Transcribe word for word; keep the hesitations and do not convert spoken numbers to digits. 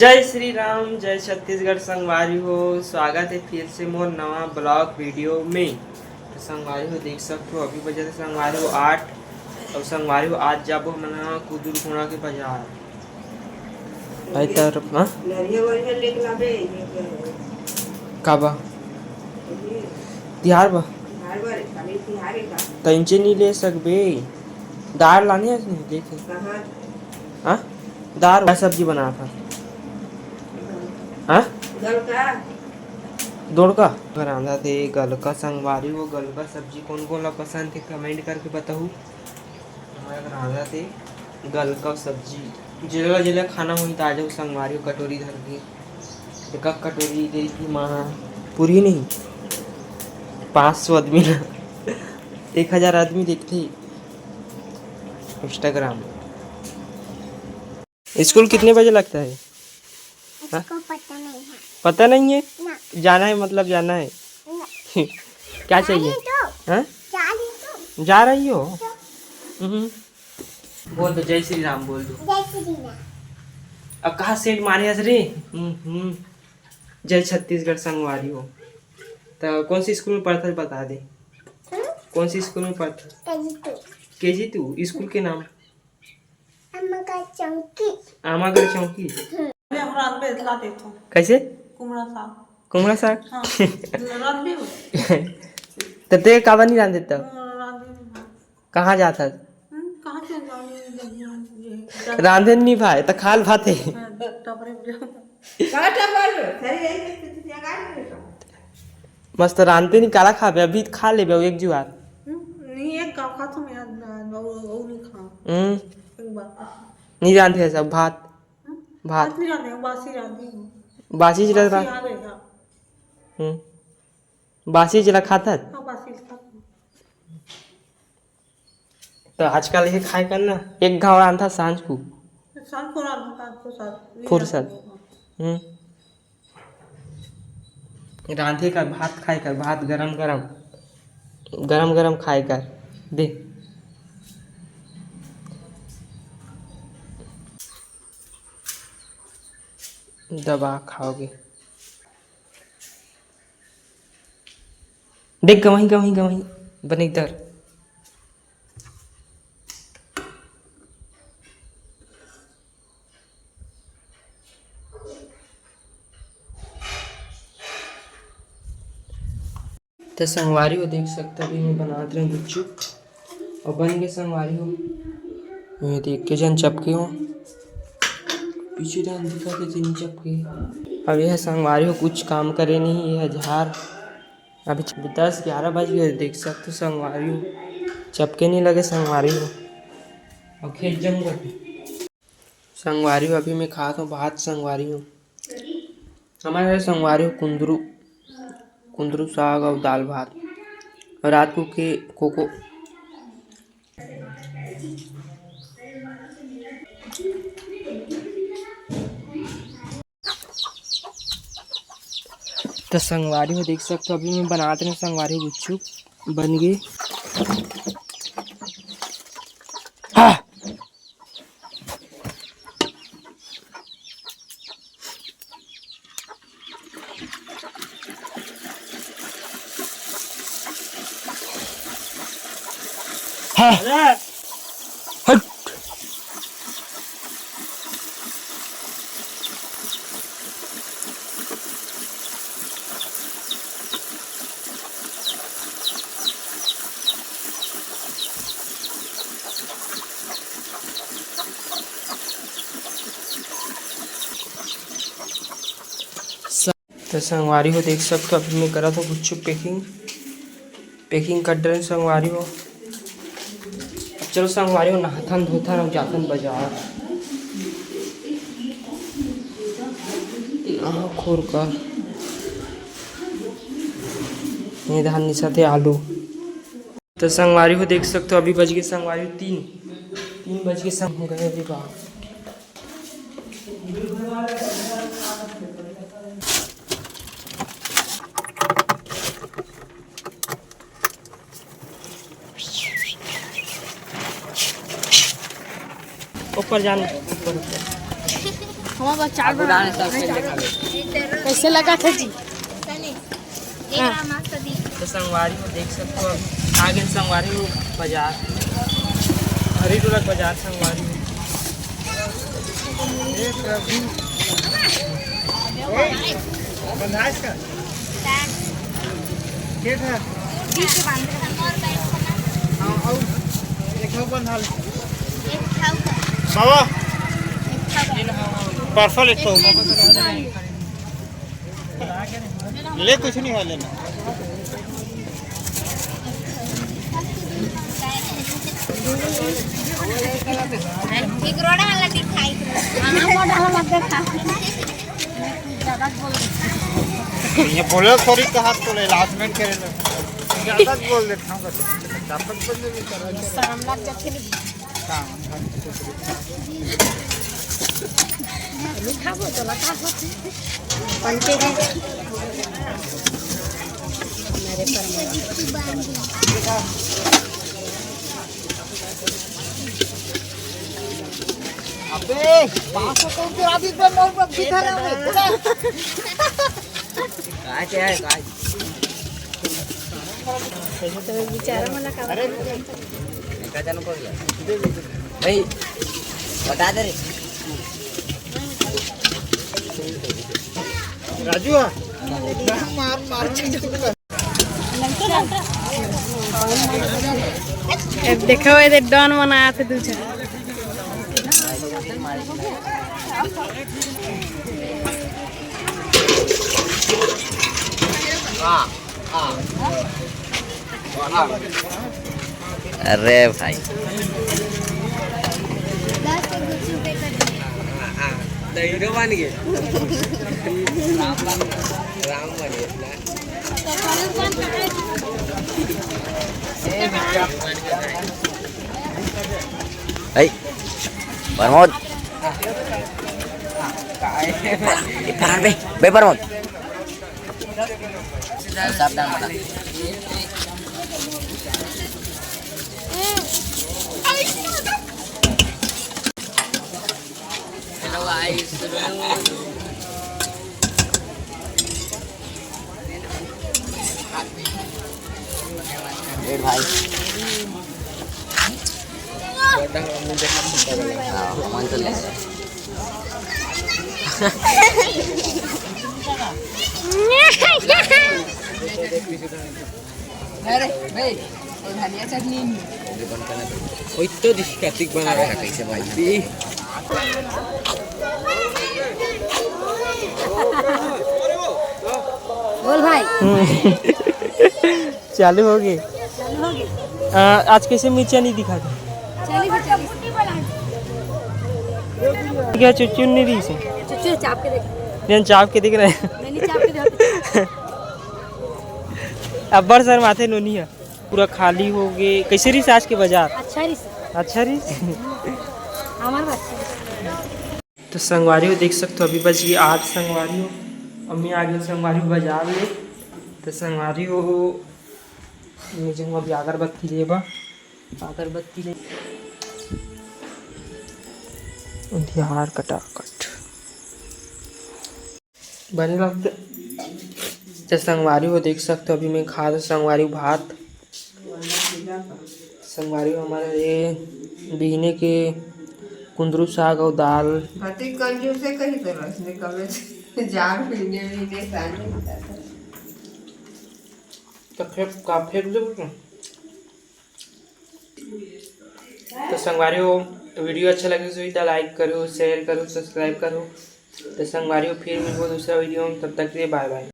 जय श्री राम, जय छत्तीसगढ़ संगवारी हो। स्वागत है फिर से मोर नवा ब्लॉग वीडियो में। तो संगवारी हो, देख सकते हो, अभी बजे थे संगवारी हो आठ। और संगवारी हो, आज जाबो हमन ह कुदुर कोना के बाजार। आई तर, हाँ? नरिया वरिया लेके लाबे, ये कर। का बा? ये तिहार बा? तिहार बा रे, खाली तिहार है का? त इंचे नहीं ले सकबे। दाल लाने है नहीं, देखे। कहाँ? हाँ? दाल का सब्जी बना था। हाँ? गलका। दोड़का। रांधा थे गलका संगवारी हो, गलका सब्जी कौन कौन ला पसंद है, कमेंट करके बताहू। हमर रांधा थे गलका सब्जी, जेला जेला खाना होही त आ जाहू संगवारी हो, कटोरी धर के। एक कटोरी दे दी माँ, पूरी नहीं, पाँच सौ आदमी ना, एक हजार आदमी देखते ही। Instagram। स्कूल कितने बजे लगता है? हाँ? इसको पता नहीं है। पता नहीं है? ना। जाना है, मतलब जाना है। ना। क्या चाहिए? जा रही तो। हाँ? जा रही तो। जा रही हो? तो। हम्म। बोल दो, जय श्री राम बोल दो। जय श्री राम। अब कहाँ सेंट मारे हस रे? हम्म, हम्म। जय छत्तीसगढ़ संगवारी हो। तो कौन सी स्कूल में पढ़ता है, बता दे। हम्म? कौन सी स्कूल में पढ़ता? KG two. KG two, school के नाम? आमागढ़ चौकी। आमागढ़ चौकी। अबे हम रांधबे ला देथो। कैसे? कुमड़ा साग। कुमड़ा साग? हाँ, रांधबे हो। तो ते काबर नहीं रांध देता? हाँ, रांधबे नहीं। कहाँ जात हस? हम्म, कहाँ से रांधे? रांधे नहीं भाई, तो खाल भात है। हाँ, टपरे में जाओ। कहाँ टपर लो? सही यही तो तुझे आगाज में तो। मस्त रांधते नहीं, काला खाबे, अभी खा लेबे एक जुआर। हम्म, नहीं, एक का खा तुम यार, ना, ना, वो, वो नहीं खा। हम्म। एक बार। नहीं रांधे सब भात। हम्म? भात। भात नहीं रांधे, बासी रांधे। बासी जिला बासी रा- आ गए, हाँ। हम्म। बासी जिला खाता? हाँ, बासी खाता। तो आजकल ये खाए कर ना, एक घाव रांधा सांझ को। सांझ को रांधा, सांझ को साथ। फुर्सत। हम्म। रांधे कर, भात खाए कर, भात गरम गरम, गरम गरम खाए कर। दे। दबा खाओगे। देख, गवही, गवही, गवही, बने इधर। तो संगवारी हो, देख सकता, अभी मैं बनात रहे गुपचुप और बन गए संगवारी हो। मैं देख के जन चपके हो, पीछे डाल दिखा के जिन चपके। अब यह संगवारी हो कुछ काम करे नहीं, यह झार अभी दस ग्यारह बज गए, देख सकते हो संगवारी हो, चपके नहीं लगे संगवारी हो। और खेत जम गए। संगवारी हो, अभी मैं खात हूँ भात संगवारी हो। हमारे घर संगवारी हो कुंदरू, कुंदरू साग और दाल भात और रात को के कोको। तो संगवारी हो देख सकते हो, अभी मैं बनात रहे संगवारी हो गुपचुप बन गए। हाँ। हाँ। हट। तो संगवारी हो देख सकते हो, अभी मैं करत हो गुपचुप packing, packing कर डरे संगवारी हो। चलो संगवारी हो, नहाथन धोथन और जाथन बाजार। नहा खोर कर ये धान निसा थे आलू। तो संगवारी हो देख सकते हो, अभी बज गए संगवारी हो तीन, तीन बज के संग हो गए अभी बाहर। ऊपर जान, ऊपर, ऊपर। हमारे पास चार अब उड़ान सब खेल देखा। कैसे लगा था जी? हाँ। तो संगवारी हो देख सकते हो, अब आ गए संगवारी हो बाजार, हरी टोला बाजार संगवारी हो। ए प्रभु। ए, बनारस का? के था? हाँ, और एक और बंधाल। बाबा, पार्सल एक तो। ले, कुछ नहीं है लेना। एक रोड़ा वाला दिखाई। हाँ, रोड़ा वाला दिखा। ये बोले थोड़ी कहा तो ले, लास्ट में करे ले। ज्यादा बोल देता हूँ बस। शर्म लग जाती है। अबे, पाँच सौ कौन से आदमी पे मोर पर बिठा रहा है? काय ते आहे, काय? विचारा मला का? अरे, एका जण कोण गेला? भाई, बता दे रे. राजू, हा. मार, मार. ए, देखो, ये डॉन मन आया थे दूसरा. अरे भाई. राम बन गए. ए, प्रमोद. ए, प्रमोद, बे, बे प्रमोद. सावधान बना. Hello guys. ए भाई. हाँ, मन तो ले. अरे भाई, वो धनिया चटनी नहीं. कोई तो दिस कार्तिक बना रहा है कैसे भाई. बोल भाई. चालू हो गए. चालू हो गए. आ, आज कैसे मिर्चा नहीं दिखा था? चलिए, चलिए. क्या चुचुन नहीं रही से? चुचुन चाप के देख. जन चाप के दिख रहे हैं. नहीं, नहीं, चाप के देख. अब्बड़ सर माथे नोनी है. पूरा खाली हो गए. कैसे रही आज के बाजार? अच्छा रही. अच्छा रही. हमारा अच्छा. तो संगवारी हो देख सकते हो, अभी बज गई आठ संगवारी हो. अम्मी आ गई संगवारी हो बाजार ले. तो संगवारी हो, मैं जाऊँगा अभी अगरबत्ती लेबा. अगरबत्ती ले. अंधियार कटाकट. बने लगते. तो संगवारी हो देख सकते हो, अभी मैं खा रहा संगवारी भात. संगवारी हो हमारे ये बिहने के कुंदरू साग और दाल. अति कंजूस है कहीं तो रस निकले. जार बिहने बिहने साग. तो फेंक, का फेंक दे. तो संगवारी हो, वीडियो अच्छा लगे तो like करो, share करो, subscribe करो. तो संगवारी हो, फिर मिलबो दूसरा वीडियो में, तब तक के लिए bye bye.